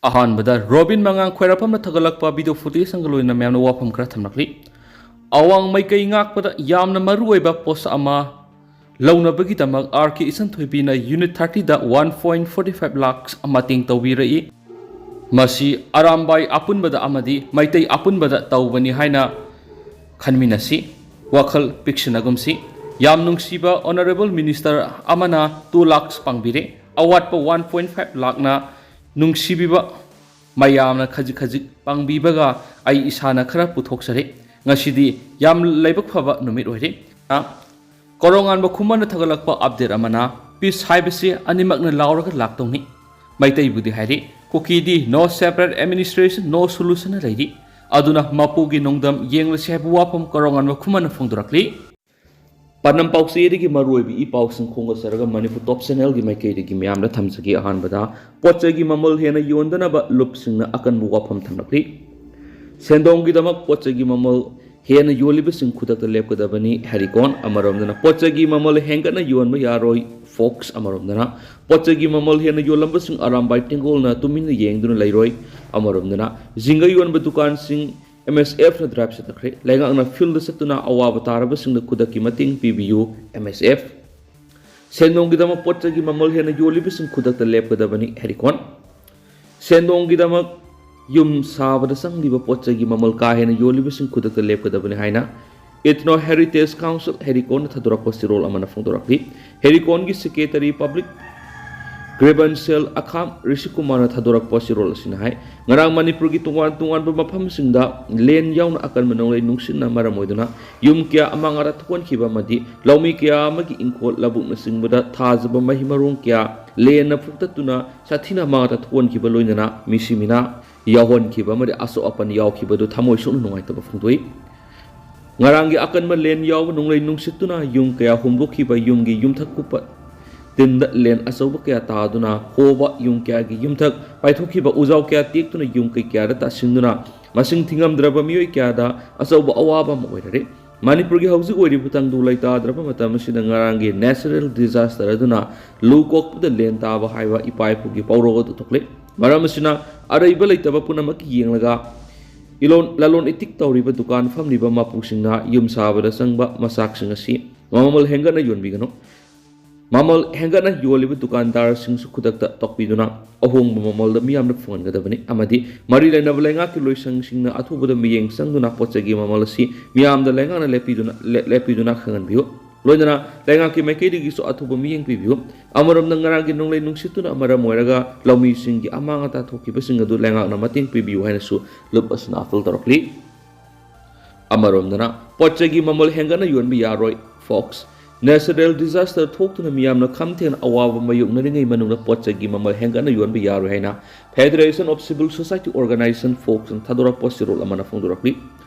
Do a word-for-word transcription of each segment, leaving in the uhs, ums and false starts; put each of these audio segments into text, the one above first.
ꯑꯍꯥꯟꯕꯗ robin ꯃꯉꯥꯡ ꯈ꯭ꯋꯥꯏꯔꯥꯛꯄꯝꯅ ꯊꯥꯒꯠꯂꯛꯄ video ꯐꯨꯇꯦꯖꯁꯤꯡꯒ ꯂꯣꯏꯅꯅ ꯃꯌꯥꯝꯅ ꯋꯥꯐꯝ ꯈꯔ ꯊꯝꯂꯛꯂꯤ꯫ ꯑꯋꯥꯡ ꯃꯥꯏꯀꯩ ꯉꯥꯛꯄꯗ ꯌꯥꯝꯅ ꯃꯔꯨꯑꯣꯏꯕ ꯄꯣꯁ ꯑꯃ ꯂꯧꯅꯕꯒꯤꯗꯃꯛ ꯑꯥꯔ ꯀꯦ ꯏꯆꯟꯊꯣꯏꯕꯤꯅ ꯌꯨꯅꯤꯠ ꯊꯥꯔꯇꯤꯗ one point forty five lakhs ꯃꯇꯦꯡ ꯇꯧꯕꯤꯔꯛꯏ꯫ ꯃꯁꯤ ꯑꯔꯥꯝꯕꯥꯏ ꯑꯄꯨꯟꯕꯗ ꯑꯃꯗꯤ ꯃꯩꯇꯩ ꯑꯄꯨꯟꯕꯗ ꯇꯧꯕꯅꯤ ꯍꯥꯏꯅ ꯈꯟꯃꯤꯟꯅꯁꯤ, ꯋꯥꯈꯜ ꯄꯤꯛꯁꯤꯟꯅꯒꯨꯝꯁꯤ꯫ ꯌꯥꯝ ꯅꯨꯡꯁꯤꯕ ꯑꯣꯅꯔꯦꯕꯜ ꯃꯤꯅꯤꯁꯇꯔ ꯑꯃꯅ ꯇꯨ ꯂꯥꯛꯁ ꯄꯥꯡꯕꯤꯔꯦ꯫ ꯑꯋꯥꯠꯄ ꯋꯥꯟ ꯄꯣꯏꯟ ꯐꯥꯏꯚ ꯂꯥꯛꯅ ꯅꯨꯡꯁꯤꯕꯤꯕ ꯃꯌꯥꯝꯅ ꯈꯖꯤꯛ ꯈꯖꯤꯛ ꯄꯥꯡꯕꯤꯕꯒ ꯑꯩ ꯏꯁꯥꯅ ꯈꯔ ꯄꯨꯊꯣꯛꯆꯔꯦ꯫ ꯉꯁꯤꯗꯤ ꯌꯥꯝ ꯂꯥꯏꯕꯛ ꯐꯕ ꯅꯨꯃꯤꯠ ꯑꯣꯏꯔꯦ꯫ ꯀꯣꯔꯧꯉꯥꯟꯕ ꯈꯨꯃꯟꯅ ꯊꯥꯒꯠꯂꯛꯄ ꯑꯞꯗꯦꯠ ꯑꯃꯅ, "ꯄꯤꯁ ꯍꯥꯏꯕꯁꯤ ꯑꯅꯤꯃꯛꯅ ꯂꯥꯎꯔꯒ ꯂꯥꯛꯇꯧꯅꯤ"꯫ ꯃꯩꯇꯩꯕꯨꯗꯤ ꯍꯥꯏꯔꯤ, "ꯀꯨꯀꯤꯗꯤ no separate administration, no solution" ꯂꯩꯔꯤ꯫ ꯑꯗꯨꯅ ꯃꯄꯨꯒꯤ ꯅꯣꯡꯗꯝ ꯌꯦꯡꯂꯁꯤ ꯍꯥꯏꯕ ꯋꯥꯐꯝ ꯀꯣꯔꯧꯉꯥꯟꯕ ꯈꯨꯃꯟꯅ ꯐꯣꯡꯗꯣꯔꯛꯂꯤ꯫ ꯄꯥꯟꯗꯝ ꯄꯥꯎꯆꯦꯗꯒꯤ ꯃꯔꯨꯑꯣꯏꯕ ꯏ ꯄꯥꯎꯁꯤꯡ ꯈꯣꯝꯒꯠꯆꯔꯒ ꯃꯅꯤꯄꯨꯔ ꯇꯣꯞ ꯆꯦꯅꯦꯜꯒꯤ ꯃꯥꯏꯀꯩꯗꯒꯤ ꯃꯌꯥꯝꯗ ꯊꯝꯖꯒꯦ꯫ ꯑꯍꯥꯟꯕꯗ, ꯄꯣꯠ ꯆꯩꯒꯤ ꯃꯃꯜ ꯍꯦꯟꯅ ꯌꯣꯟꯗꯅꯕ ꯂꯨꯞꯁꯤꯡꯅ ꯑꯀꯟꯕ ꯋꯥꯐꯝ ꯊꯝꯂꯛꯂꯤ꯫ ꯁꯦꯟꯗꯣꯡꯒꯤꯗꯃꯛ ꯄꯣꯠ ꯆꯩꯒꯤ ꯃꯃꯜ ꯍꯦꯟꯅ ꯌꯣꯜꯂꯤꯕꯁꯤꯡ ꯈꯨꯗꯛꯇ ꯂꯦꯞꯀꯗꯕꯅꯤ, ꯍꯦꯔꯤꯀꯣꯟ꯫ ꯑꯃꯔꯣꯝꯗꯅ, ꯄꯣꯠ ꯆꯩꯒꯤ ꯃꯃꯜ ꯍꯦꯟꯒꯠꯅ ꯌꯣꯟꯕ ꯌꯥꯔꯣꯏ, ꯐꯣꯛꯁ꯫ ꯑꯃꯔꯣꯝꯗꯅ, ꯄꯣꯠ ꯆꯩꯒꯤ ꯃꯃꯜ ꯍꯦꯟꯅ ꯌꯣꯜꯂꯝꯕꯁꯤꯡ ꯑꯔꯥꯝꯕꯥꯏ ꯇꯦꯡꯒꯣꯜꯅ ꯇꯨꯃꯤꯟꯅ ꯌꯦꯡꯗꯨꯅ ꯂꯩꯔꯣꯏ꯫ ꯑꯃꯔꯣꯝꯗꯅ, ꯖꯤꯡꯒ ꯌꯣꯟꯕ ꯗꯨꯀꯥꯟꯁꯤꯡ ꯑꯦꯝ ꯑꯦꯁ ꯑꯦꯐꯅ ꯗ꯭ꯔꯥꯏꯚ ꯆꯠꯊꯈ꯭ꯔꯦ꯫ ꯂꯩꯉꯥꯛꯅ ꯐꯤꯜꯗ ꯆꯠꯇꯨꯅ ꯑꯋꯥꯕ ꯇꯥꯔꯕꯁꯤꯡꯗ ꯈꯨꯗꯛꯀꯤ ꯃꯇꯦꯡ ꯄꯤꯕꯤꯌꯨ, ꯑꯦꯝ ꯑꯦꯁ ꯑꯦꯐ꯫ ꯁꯦꯟꯗꯣꯡꯒꯤꯗꯃꯛ ꯄꯣꯠ ꯆꯩꯒꯤ ꯃꯃꯜ ꯍꯦꯟꯅ ꯌꯣꯜꯂꯤꯕꯁꯤꯡ ꯈꯨꯗꯛꯇ ꯂꯦꯞꯀꯗꯕꯅꯤ, ꯍꯦꯔꯤꯀꯣꯟ꯫ ꯁꯦꯟꯗꯣꯡꯒꯤꯗꯃꯛ ꯌꯨꯝ ꯁꯥꯕꯗ ꯆꯪꯂꯤꯕ ꯄꯣꯠ ꯆꯩꯒꯤ ꯃꯃꯜ ꯀꯥ ꯍꯦꯟꯅ ꯌꯣꯜꯂꯤꯕꯁꯤꯡ ꯈꯨꯗꯛꯇ ꯂꯦꯞꯀꯗꯕꯅꯤ ꯍꯥꯏꯅ ꯏꯊꯅꯣ ꯍꯦꯔꯤꯇꯦꯖ ꯀꯥꯎꯟꯁꯤꯜ, ꯍꯦꯔꯤꯀꯣꯟꯅ ꯊꯥꯗꯣꯔꯛꯄ ꯆꯦꯔꯣꯜ ꯑꯃꯅ ꯐꯣꯡꯗꯣꯔꯛꯂꯤ꯫ ꯍꯦꯔꯤꯀꯣꯟꯒꯤ ꯁꯦꯀ꯭ꯔꯦꯇꯔꯤ ꯄꯕ꯭ꯂꯤꯛ ꯒ꯭ꯔꯤꯚꯟꯁ ꯁꯦꯜ ꯑꯈꯥꯝ ꯔꯤꯁꯤꯀꯨꯃꯥꯔꯅ ꯊꯥꯗꯣꯔꯛꯄ ꯆꯦꯔꯣꯜ ꯑꯁꯤꯅ ꯍꯥꯏ, ꯉꯔꯥꯡ ꯃꯅꯤꯄꯨꯔꯒꯤ ꯇꯣꯉꯥꯟ ꯇꯣꯉꯥꯟꯕ ꯃꯐꯝꯁꯤꯡꯗ ꯂꯦꯟ ꯌꯥꯎꯅ ꯑꯀꯟꯕ ꯅꯣꯡꯂꯩ ꯅꯨꯡꯁꯤꯠꯅ ꯃꯔꯝ ꯑꯣꯏꯗꯨꯅ ꯌꯨꯝ ꯀꯌꯥ ꯑꯃꯥꯡ ꯑꯇꯥ ꯊꯣꯛꯍꯟꯈꯤꯕ ꯑꯃꯗꯤ ꯂꯧꯃꯤ ꯀꯌꯥ ꯑꯃꯒꯤ ꯏꯪꯈꯣꯜ ꯂꯧꯕꯨꯛꯅꯆꯤꯡꯕꯗ ꯊꯥꯖꯕ ꯃꯍꯩ ꯃꯔꯣꯡ ꯀꯌꯥ ꯂꯦꯟꯅ ꯐꯨꯛꯇꯠꯇꯨꯅ ꯁꯥꯊꯤꯅ ꯑꯃꯥꯡ ꯑꯇꯥ ꯊꯣꯛꯍꯟꯈꯤꯕ ꯂꯣꯏꯅꯅ ꯃꯤꯁꯤ ꯃꯤꯅꯥ ꯌꯥꯎꯍꯟꯈꯤꯕ ꯑꯃꯗꯤ ꯑꯁꯣꯛ ꯑꯄꯟ ꯌꯥꯎꯈꯤꯕꯗꯨ ꯊꯃꯣꯏ ꯁꯣꯛꯅ ꯅꯨꯡꯉꯥꯏꯇꯕ ꯐꯣꯡꯗꯣꯛꯏ꯫ ꯉꯔꯥꯡꯒꯤ ꯑꯀꯟꯕ ꯂꯦꯟ ꯌꯥꯎꯕ ꯅꯣꯡꯂꯩ ꯅꯨꯡꯁꯤꯠꯇꯨꯅ ꯌꯨꯝ ꯀꯌꯥ ꯍꯨꯝꯗꯣꯛꯈꯤꯕ, ꯌꯨꯝꯒꯤ ꯌꯨꯝꯊꯛ ꯀꯨꯞꯄ ꯇꯤꯟꯗ ꯂꯦꯟ ꯑꯆꯧꯕ ꯀꯌꯥ ꯇꯥꯗꯨꯅ ꯍꯣꯕ, ꯌꯨꯝ ꯀꯌꯥꯒꯤ ꯌꯨꯝꯊꯛ ꯄꯥꯏꯊꯣꯛꯈꯤꯕ, ꯎꯖꯥꯎ ꯀꯌꯥ ꯇꯦꯛꯇꯨꯅ ꯌꯨꯝ ꯀꯩ ꯀꯌꯥꯗ ꯇꯥꯁꯤꯟꯗꯨꯅ ꯃꯁꯤꯡ ꯊꯤꯉꯝꯗ꯭ꯔꯕ ꯃꯤꯑꯣꯏ ꯀꯌꯥꯗ ꯑꯆꯧꯕ ꯑꯋꯥꯕ ꯑꯃ ꯑꯣꯏꯔꯔꯦ꯫ ꯃꯅꯤꯄꯨꯔꯒꯤ ꯍꯧꯖꯤꯛ ꯑꯣꯏꯔꯤꯕ ꯇꯪꯗꯨ ꯂꯩꯇꯥꯗ꯭ꯔꯕ ꯃꯇꯝ ꯑꯁꯤꯗ ꯉꯔꯥꯡꯒꯤ natural disaster ꯑꯗꯨꯅ ꯂꯨ ꯀꯣꯛꯄꯗ ꯂꯦꯟ ꯇꯥꯕ ꯍꯥꯏꯕ ꯏꯄꯥ ꯏꯄꯨꯒꯤ ꯄꯥꯎꯔꯧ ꯑꯗꯨ ꯊꯣꯛꯂꯦ꯫ ꯃꯔꯝ ꯑꯁꯤꯅ ꯑꯔꯩꯕ ꯂꯩꯇꯕ ꯄꯨꯝꯅꯃꯛꯀꯤ ꯌꯦꯡꯂꯒ ꯏꯂꯣꯟ ꯂꯂꯣꯟ ꯏꯇꯤꯛ ꯇꯧꯔꯤꯕ ꯗꯨꯀꯥꯟ ꯐꯝꯂꯤꯕ ꯃꯄꯨꯁꯤꯡꯅ ꯌꯨꯝ ꯁꯥꯕꯗ ꯆꯪꯕ ꯃꯆꯥꯛꯁꯤꯡ ꯑꯁꯤ ꯃꯃꯜ ꯍꯦꯟꯒꯠꯅ ꯌꯣꯟꯕꯤꯒꯅꯨ꯫ ꯃꯃꯜ ꯍꯦꯟꯒꯠꯅ ꯌꯣꯜꯂꯤꯕ ꯗꯨꯀꯥꯟꯗꯥꯔꯁꯤꯡꯁꯨ ꯈꯨꯗꯛꯇ ꯇꯣꯛꯄꯤꯗꯨꯅ ꯑꯍꯣꯡꯕ ꯃꯃꯜꯗ ꯃꯤꯌꯥꯝꯗ ꯐꯪꯍꯟꯒꯗꯕꯅꯤ ꯑꯃꯗꯤ ꯃꯔꯤ ꯂꯩꯅꯕ ꯂꯩꯉꯥꯛꯀꯤ ꯂꯣꯏꯁꯪꯁꯤꯡꯅ ꯑꯊꯨꯕꯗ ꯃꯤꯠꯌꯦꯡ ꯆꯪꯗꯨꯅ ꯄꯣꯠ ꯆꯩꯒꯤ ꯃꯃꯜ ꯑꯁꯤ ꯃꯤꯌꯥꯝꯗ ꯂꯩꯉꯥꯛꯅ ꯂꯦꯞꯄꯤꯗꯨꯅ ꯂꯦꯞꯄꯤꯗꯨꯅ ꯈꯪꯍꯟꯕꯤꯌꯨ꯫ ꯂꯣꯏꯅꯅ ꯂꯩꯉꯥꯛꯀꯤ ꯃꯥꯏꯀꯩꯗꯒꯤꯁꯨ ꯑꯊꯨꯕ ꯃꯤꯠꯌꯦꯡ ꯄꯤꯕꯤꯌꯨ꯫ ꯑꯃꯔꯣꯝꯗ ꯉꯔꯥꯡꯒꯤ ꯅꯣꯡꯂꯩ ꯅꯨꯡꯁꯤꯠꯇꯨꯅ ꯃꯔꯝ ꯑꯣꯏꯔꯒ ꯂꯧꯃꯤꯁꯤꯡꯒꯤ ꯑꯃꯥꯡ ꯑꯇꯥ ꯊꯣꯛꯈꯤꯕꯁꯤꯡ ꯑꯗꯨ ꯂꯩꯉꯥꯛꯅ ꯃꯇꯦꯡ ꯄꯤꯕꯤꯌꯨ ꯍꯥꯏꯅꯁꯨ ꯂꯨꯞ ꯑꯁꯤꯅ ꯑꯥꯄꯤꯜ ꯇꯧꯔꯛꯂꯤ꯫ ꯑꯃꯔꯣꯝꯗꯅ ꯄꯣꯠ ꯆꯩꯒꯤ ꯃꯃꯜ ꯍꯦꯟꯒꯠꯅ ꯌꯣꯟꯕ ꯌꯥꯔꯣꯏ꯫ Fox, natural disaster ꯊꯣꯛꯇꯨꯅ ꯃꯤꯌꯥꯝꯅ ꯈꯝ ꯊꯦꯡꯅ ꯑꯋꯥꯕ ꯃꯥꯌꯣꯛꯅꯔꯤꯉꯩ ꯃꯅꯨꯡꯗ ꯄꯣꯠ ꯆꯩꯒꯤ ꯃꯃꯜ ꯍꯦꯟꯒꯠꯅ ꯌꯣꯟꯕ ꯌꯥꯔꯣꯏ ꯍꯥꯏꯅ Federation of Civil Society Organization, Fox ꯅ ꯊꯥꯗꯣꯔꯛꯄ ꯆꯦꯔꯣꯜ ꯑꯃꯅ ꯐꯣꯡꯗꯣꯔꯛꯂꯤ꯫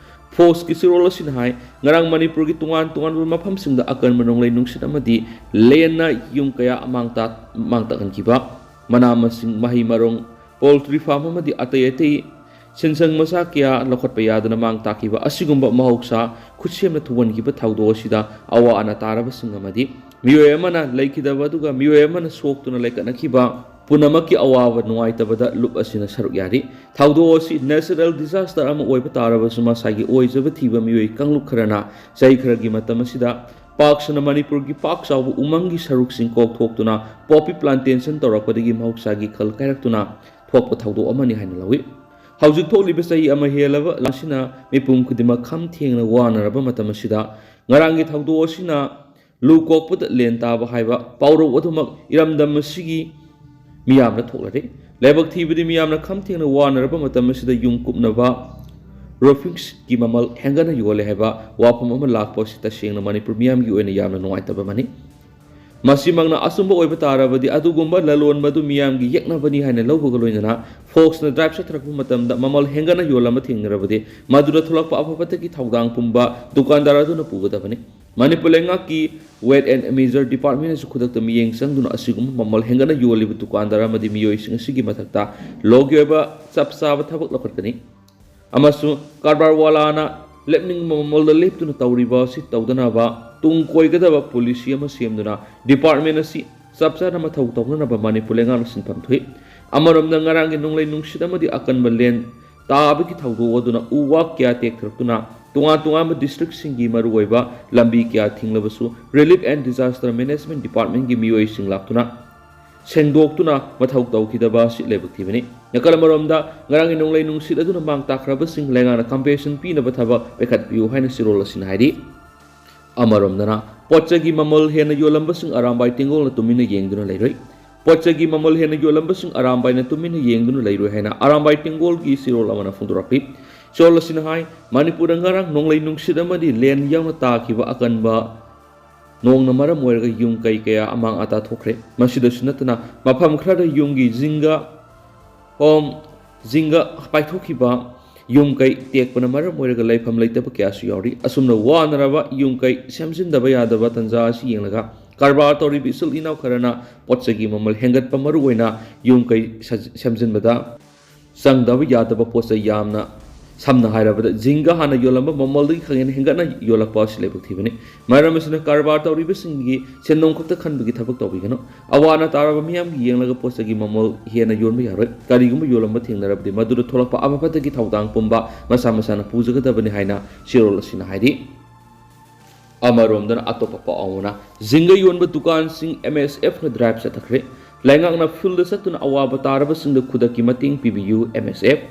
Fox ꯀꯤ ꯆꯦꯔꯣꯜ ꯑꯁꯤꯅ ꯍꯥꯏ, ꯉꯔꯥꯡ ꯃꯅꯤꯄꯨꯔꯒꯤ ꯇꯣꯉꯥꯟ ꯇꯣꯉꯥꯟꯕ ꯃꯐꯝꯁꯤꯡꯗ ꯑꯀꯟꯕ ꯅꯣꯡꯂꯩ ꯅꯨꯡꯁꯤꯠ ꯑꯃꯗꯤ ꯂꯦꯟꯅ ꯌꯨꯝ ꯀꯌꯥ ꯃꯥꯡ ꯇꯥꯛ-, ꯃꯥꯡ ꯇꯥꯛꯍꯟꯈꯤꯕ, ꯃꯅꯥ ꯃꯁꯤꯡ, ꯃꯍꯩ ꯃꯔꯣꯡ, poultry farm ꯑꯃꯗꯤ ꯑꯇꯩ ꯑꯇꯩ ꯁꯦꯟꯁꯪ ꯃꯆꯥ ꯀꯌꯥ ꯂꯧꯈꯠꯄ ꯌꯥꯗꯅ ꯃꯥꯡ ꯇꯥꯛꯈꯤꯕ ꯑꯁꯤꯒꯨꯝꯕ ꯃꯍꯧꯁꯥ ꯈꯨꯠꯁꯦꯝꯅ ꯊꯣꯛꯍꯟꯈꯤꯕ ꯊꯧꯗꯣꯛ ꯑꯁꯤꯗ ꯑꯋꯥ ꯑꯅꯥ ꯇꯥꯔꯕꯁꯤꯡ ꯑꯃꯗꯤ ꯃꯤꯑꯣꯏ ꯑꯃꯅ ꯂꯩꯈꯤꯗꯕ ꯑꯗꯨꯒ ꯃꯤꯑꯣꯏ ꯑꯃꯅ ꯁꯣꯛꯇꯨꯅ ꯂꯩꯀꯠꯅꯈꯤꯕ ꯄꯨꯝꯅꯃꯛꯀꯤ ꯑꯋꯥꯕ ꯅꯨꯡꯉꯥꯏꯇꯕꯗ ꯂꯨꯞ ꯑꯁꯤꯅ ꯁꯔꯨꯛ ꯌꯥꯔꯤ꯫ ꯊꯧꯗꯣꯛ ꯑꯁꯤ natural disaster ꯑꯃ ꯑꯣꯏꯕ ꯇꯥꯔꯕꯁꯨ ꯃꯁꯥꯒꯤ ꯑꯣꯏꯖꯕ ꯊꯤꯕ ꯃꯤꯑꯣꯏ ꯀꯥꯡꯂꯨꯞ ꯈꯔꯅ ꯆꯍꯤ ꯈꯔꯒꯤ ꯃꯇꯝ ꯑꯁꯤꯗ ꯄꯥꯛ ꯁꯟꯅ ꯃꯅꯤꯄꯨꯔꯒꯤ ꯄꯥꯛ ꯆꯥꯎꯕ ꯎꯃꯪꯒꯤ ꯁꯔꯨꯛꯁꯤꯡ ꯀꯣꯛꯊꯣꯛꯇꯨꯅ poppy plantation ꯇꯧꯔꯛꯄꯗꯒꯤ ꯃꯍꯧꯁꯥꯒꯤ ꯈꯜ ꯀꯥꯏꯔꯛꯇꯨꯅ ꯊꯣꯛꯄ ꯊꯧꯗꯣꯛ ꯑꯃꯅꯤ ꯍꯥꯏꯅ ꯂꯧꯏ꯫ ꯍꯧꯖꯤꯛ ꯊꯣꯛꯂꯤꯕ ꯆꯍꯤ ꯑꯃ ꯍꯦꯜꯂꯕ ꯑꯁꯤꯅ ꯃꯤꯄꯨꯝ ꯈꯨꯗꯤꯡꯃꯛ ꯈꯝ ꯊꯦꯡꯅ ꯋꯥꯅꯔꯕ ꯃꯇꯝ ꯑꯁꯤꯗ ꯉꯔꯥꯡꯒꯤ ꯊꯧꯗꯣꯛ ꯑꯁꯤꯅ ꯂꯨ ꯀꯣꯛꯄꯗ ꯂꯦꯟ ꯇꯥꯕ ꯍꯥꯏꯕ ꯄꯥꯎꯔꯧ ꯑꯗꯨꯃꯛ ꯏꯔꯝꯗꯝ ꯑꯁꯤꯒꯤ ꯃꯤꯌꯥꯝꯅ ꯊꯣꯛꯂꯔꯦ꯫ ꯂꯥꯏꯕꯛ ꯊꯤꯕꯗꯤ ꯃꯤꯌꯥꯝꯅ ꯈꯝ ꯊꯦꯡꯅ ꯋꯥꯅꯔꯕ ꯃꯇꯝ ꯑꯁꯤꯗ ꯌꯨꯝ ꯀꯨꯞꯅꯕ roofings ꯀꯤ ꯃꯃꯜ ꯍꯦꯟꯒꯠꯅ ꯌꯣꯜꯂꯦ ꯍꯥꯏꯕ ꯋꯥꯐꯝ ꯑꯃ ꯂꯥꯛꯄ ꯑꯁꯤ ꯇꯁꯦꯡꯅ ꯃꯅꯤꯄꯨꯔ ꯃꯤꯌꯥꯝꯒꯤ ꯑꯣꯏꯅ ꯌꯥꯝꯅ ꯅꯨꯡꯉꯥꯏꯇꯕ ꯑꯃꯅꯤ꯫ ꯃꯁꯤꯃꯛꯅ ꯑꯆꯨꯝꯕ ꯑꯣꯏꯕ ꯇꯥꯔꯕꯗꯤ ꯑꯗꯨꯒꯨꯝꯕ ꯂꯂꯣꯟꯕꯗꯨ ꯃꯤꯌꯥꯝꯒꯤ ꯌꯦꯛꯅꯕꯅꯤ ꯍꯥꯏꯅ ꯂꯧꯕꯒ ꯂꯣꯏꯅꯅ Fox ꯅ drive ꯆꯠꯊꯔꯛꯄ ꯃꯇꯝꯗ ꯃꯃꯜ ꯍꯦꯟꯒꯠꯅ ꯌꯣꯜꯂꯝꯕ ꯊꯦꯡꯅꯔꯕꯗꯤ ꯃꯗꯨꯗ ꯊꯣꯛꯂꯛꯄ ꯑꯐ ꯐꯠꯇꯒꯤ ꯊꯧꯗꯥꯡ ꯄꯨꯝꯕ ꯗꯨꯀꯥꯟꯗꯥꯔ ꯑꯗꯨꯅ ꯄꯨꯒꯗꯕꯅꯤ꯫ ꯃꯅꯤꯄꯨꯔ ꯂꯩꯉꯥꯛꯀꯤ Weights and Measures Department ꯅꯁꯨ ꯈꯨꯗꯛꯇ ꯃꯤꯠꯌꯦꯡ ꯆꯪꯗꯨꯅ ꯑꯁꯤꯒꯨꯝꯕ ꯃꯃꯜ ꯍꯦꯟꯒꯠꯅ ꯌꯣꯜꯂꯤꯕ ꯗꯨꯀꯥꯟꯗꯥꯔ ꯑꯃꯗꯤ ꯃꯤꯑꯣꯏꯁꯤꯡ ꯑꯁꯤꯒꯤ ꯃꯊꯛꯇ ꯂꯣꯒꯤ ꯑꯣꯏꯕ ꯆꯞ ꯆꯥꯕ ꯊꯕꯛ ꯂꯧꯈꯠꯀꯅꯤ꯫ ꯑꯃꯁꯨꯡ ꯀꯔꯕꯥꯔ ꯋꯥꯂꯥꯅ ꯂꯦꯞꯅꯤꯡꯕ ꯃꯃꯜꯗ ꯂꯦꯞꯇꯨꯅ ꯇꯧꯔꯤꯕ ꯑꯁꯤ ꯇꯧꯗꯅꯕ ꯇꯨꯡ ꯀꯣꯏꯒꯗꯕ ꯄꯣꯂꯤꯁꯤ ꯑꯃ ꯁꯦꯝꯗꯨꯅ ꯗꯤꯄꯥꯔꯠꯃꯦꯟ ꯑꯁꯤ ꯆꯞ ꯆꯥꯅ ꯃꯊꯧ ꯇꯧꯅꯅꯕ ꯃꯅꯤꯄꯨꯔ ꯂꯩꯉꯥꯛꯅ ꯁꯤꯟꯐꯝ ꯊꯣꯛꯏ꯫ ꯑꯃꯔꯣꯝꯗ ꯉꯔꯥꯡꯒꯤ ꯅꯣꯡꯂꯩ ꯅꯨꯡꯁꯤꯠ ꯑꯃꯗꯤ ꯑꯀꯟꯕ ꯂꯦꯟ ꯇꯥꯕꯒꯤ ꯊꯧꯗꯣꯛ ꯑꯗꯨꯅ ꯎ ꯋꯥ ꯀꯌꯥ ꯇꯦꯛꯊꯔꯛꯇꯨꯅ ꯇꯣꯉꯥꯟ ꯇꯣꯉꯥꯟꯕ ꯗꯤꯁꯇ꯭ꯔꯤꯛꯁꯤꯡꯒꯤ ꯃꯔꯨꯑꯣꯏꯕ ꯂꯝꯕꯤ ꯀꯌꯥ ꯊꯤꯡꯂꯕꯁꯨ Relief and Disaster Management Departmentꯀꯤ ꯃꯤꯑꯣꯏꯁꯤꯡ ꯂꯥꯛꯇꯨꯅ ꯁꯦꯡꯗꯣꯛꯇꯨꯅ ꯃꯊꯧ ꯇꯧꯈꯤꯗꯕ ꯑꯁꯤ ꯂꯥꯏꯕꯛ ꯊꯤꯕꯅꯤ꯫ ꯅꯥꯀꯜ ꯑꯃꯔꯣꯝꯗ ꯉꯔꯥꯡꯒꯤ ꯅꯣꯡꯂꯩ ꯅꯨꯡꯁꯤꯠ ꯑꯗꯨꯅ ꯃꯥꯡ ꯇꯥꯛꯈ꯭ꯔꯕꯁꯤꯡ ꯂꯩꯉꯥꯛꯅ ꯀꯝꯄꯦꯟꯁꯦꯁꯟ ꯄꯤꯅꯕ ꯊꯕꯛ ꯄꯥꯏꯈꯠꯄꯤꯌꯨ ꯍꯥꯏꯅ ꯆꯦꯔꯣꯜ ꯑꯁꯤꯅ ꯍꯥꯏꯔꯤ꯫ ꯑꯃꯔꯣꯝꯗꯅ ꯄꯣꯠꯆꯩꯒꯤ ꯃꯃꯜ ꯍꯦꯟꯅ ꯌꯣꯜꯂꯝꯕꯁꯤꯡ ꯑꯔꯥꯝꯕꯥꯏ ꯇꯦꯡꯒꯣꯜꯅ ꯇꯨꯃꯤꯟꯅ ꯌꯦꯡꯗꯨꯅ ꯂꯩꯔꯣꯏ꯫ ꯄꯣꯠꯆꯩꯒꯤ ꯃꯃꯜ ꯍꯦꯟꯅ ꯌꯣꯜꯂꯝꯕꯁꯤꯡ ꯑꯔꯥꯝꯕꯥꯏꯅ ꯇꯨꯃꯤꯟꯅ ꯌꯦꯡꯗꯨꯅ ꯂꯩꯔꯣꯏ ꯍꯥꯏꯅ ꯑꯔꯥꯝꯕꯥꯏ ꯇꯦꯡꯒꯣꯜꯒꯤ ꯆꯦꯔꯣꯜ ꯑꯃꯅ ꯐꯣꯡꯗꯣꯔꯛꯂꯤ꯫ ꯆꯦꯔꯣꯜ ꯑꯁꯤꯅ ꯍꯥꯏ, ꯃꯅꯤꯄꯨꯔꯗ ꯉꯔꯥꯡ ꯅꯣꯡꯂꯩ ꯅꯨꯡꯁꯤꯠ ꯑꯃꯗꯤ ꯂꯦꯟ ꯌꯥꯎꯅ ꯇꯥꯈꯤꯕ ꯑꯀꯟꯕ ꯅꯣꯡꯅ ꯃꯔꯝ ꯑꯣꯏꯔꯒ ꯌꯨꯝ ꯀꯩ ꯀꯌꯥ ꯑꯃꯥꯡ ꯑꯇꯥ ꯊꯣꯛꯈ꯭ꯔꯦ꯫ ꯃꯁꯤꯗꯁꯨ ꯅꯠꯇꯅ ꯃꯐꯝ ꯈꯔꯗ ꯌꯨꯝꯒꯤ ꯖꯤꯡꯒ ꯍꯣꯝ, ꯖꯤꯡꯒ ꯄꯥꯏꯊꯣꯛꯈꯤꯕ, ꯌꯨꯝ ꯀꯩ ꯇꯦꯛꯄꯅ ꯃꯔꯝ ꯑꯣꯏꯔꯒ ꯂꯩꯐꯝ ꯂꯩꯇꯕ ꯀꯌꯥꯁꯨ ꯌꯥꯎꯔꯤ꯫ ꯑꯁꯨꯝꯅ ꯋꯥꯅꯔꯕ ꯌꯨꯝ ꯀꯩ ꯁꯦꯝꯖꯤꯟꯗꯕ ꯌꯥꯗꯕ ꯇꯥꯟꯖꯥ ꯑꯁꯤ ꯌꯦꯡꯂꯒ ꯀꯔꯕꯥꯔ ꯇꯧꯔꯤꯕ ꯏꯆꯤꯜ ꯏꯅꯥꯎ ꯈꯔꯅ ꯄꯣꯠꯆꯩꯒꯤ ꯃꯃꯜ ꯍꯦꯟꯒꯠꯄ, ꯃꯔꯨꯑꯣꯏꯅ ꯌꯨꯝ ꯀꯩ ꯁ-, ꯁꯦꯝꯖꯤꯟꯕꯗ ꯆꯪꯗꯕ ꯌꯥꯗꯕ ꯄꯣꯠ ꯆꯩ ꯌꯥꯝꯅ, ꯁꯝꯅ ꯍꯥꯏꯔꯕꯗ, ꯖꯤꯡꯒ ꯍꯥꯟꯅ ꯌꯣꯜꯂꯝꯕ ꯃꯃꯜꯗꯒꯤ ꯈꯪꯍꯦꯟ ꯍꯦꯟꯒꯠꯅ ꯌꯣꯜꯂꯛꯄ ꯑꯁꯤ ꯂꯥꯏꯕꯛ ꯊꯤꯕꯅꯤ꯫ ꯃꯔꯝ ꯑꯁꯤꯅ ꯀꯔꯕꯥꯔ ꯇꯧꯔꯤꯕꯁꯤꯡꯒꯤ ꯁꯦꯟꯗꯣꯡ ꯈꯛꯇ ꯈꯟꯕꯒꯤ ꯊꯕꯛ ꯇꯧꯕꯤꯒꯅꯨ꯫ ꯑꯋꯥ ꯑꯅꯥ ꯇꯥꯔꯕ ꯃꯤꯌꯥꯝꯒꯤ ꯌꯦꯡꯂꯒ ꯄꯣꯠ ꯆꯩꯒꯤ ꯃꯃꯜ ꯍꯦꯟꯅ ꯌꯣꯟꯕ ꯌꯥꯔꯣꯏ꯫ ꯀꯔꯤꯒꯨꯝꯕ ꯌꯣꯜꯂꯝꯕ ꯊꯦꯡꯅꯔꯕꯗꯤ ꯃꯗꯨꯗ ꯊꯣꯛꯂꯛꯄ ꯑꯐ ꯐꯠꯇꯒꯤ ꯊꯧꯗꯥꯡ ꯄꯨꯝꯕ ꯃꯁꯥ ꯃꯁꯥꯅ ꯄꯨꯖꯒꯗꯕꯅꯤ ꯍꯥꯏꯅ ꯆꯦꯔꯣꯜ ꯑꯁꯤꯅ ꯍꯥꯏꯔꯤ꯫ ꯑꯃꯔꯣꯝꯗꯅ ꯑꯇꯣꯞꯄ ꯄꯥꯎ ꯑꯃꯅ, ꯖꯤꯡꯒ ꯌꯣꯟꯕ ꯗꯨꯀꯥꯟꯁꯤꯡ ꯑꯦꯝ ꯑꯦꯁ ꯑꯦꯐꯅ ꯗ꯭ꯔꯥꯏꯚ ꯆꯠꯊꯈ꯭ꯔꯦ꯫ ꯂꯩꯉꯥꯛꯅ ꯐꯤꯜꯗ ꯆꯠꯇꯨꯅ ꯑꯋꯥꯕ ꯇꯥꯔꯕꯁꯤꯡꯗ ꯈꯨꯗꯛꯀꯤ ꯃꯇꯦꯡ ꯄꯤꯕꯤꯌꯨ, ꯑꯦꯝ ꯑꯦꯁ ꯑꯦꯐ꯫